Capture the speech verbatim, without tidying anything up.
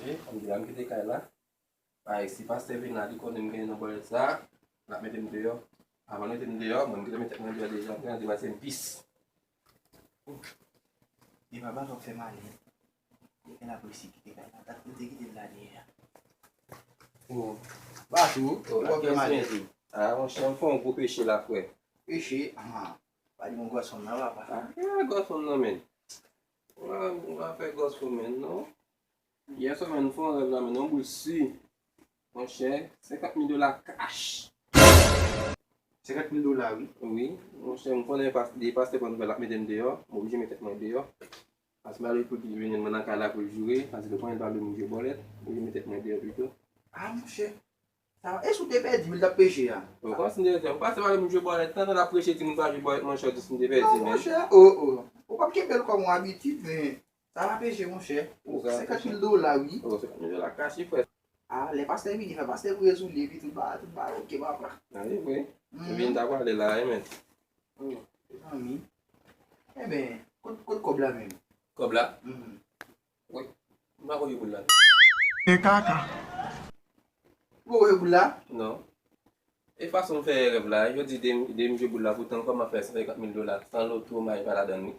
Mache, m di la m kite kay la. Bay, si pastè vin la, li konnen m genyen nan bòlèt sa, l ap mete m deyò. Avan l mete m deyò, mwen m kite mete mwen deyò deja, m gentan di pase m pis. E papa, w ap fè malè. Depi l ap resi kite kay la, dat mwen te kite l la dèyè. Oh. Batou, oh, w ap fè malè tou. Ah, monchè, m fè yon gwo peche la, frè. Peche? Ah, pa di m yon gwòs fanm nan, papa. Ah, ki gwòs fanm nan, menn? Ou pa, ou pa fè gwòs fanm, menn, non. Yè swa, menn, m fè yon rèv la, menn, yon boul si. Monchè, senkant mil dola kach. Senkant mil dola, wi. Wi, monchè, m konnen pas-, de pastè pran nouvèl ap mete m deyò, m oblije met tèt mwen deyò. Paske m pa vle pou li vin jwenn mwen nan kay la pou l joure, paske l konnen l pa vle m jwe bòlèt, m oblije met tèt mwen deyò pito. Ah, monchè, sa, e si w te pèdi m, l t ap peche a? Ou konn si m te pèdi, ou pa se pale m jwe bòlèt, tann l ap preche, timoun pa jwe bòlèt, monchè, di si m te pèdi, non, men. Monchè, oh, oh. Ou p ap kenbe l kòm yon abitid, men. Sa va peche, monchè. Oh, sa va peche. Senkant mil dola, wi. Oh, senkant mil dola kach, wi, frè. Ah, lè pastè vini, fè pastè voye sou li, epi tout bagay, tout bagay, oke, papa. Ah, wi, vre. Mhm. Epi n ta pale la, wi, men. Oh, mezanmi. Enben, kot, kot kòb la menm? Kòb la? Mhm. Wi. M pa voye boul la. E kaka. Ou voye boul la? Non. E fason m fè rèv la, yo di de, de m jwe boul la, poutan kòman fè senkant mil dola, san loto, may pa ladann, wi.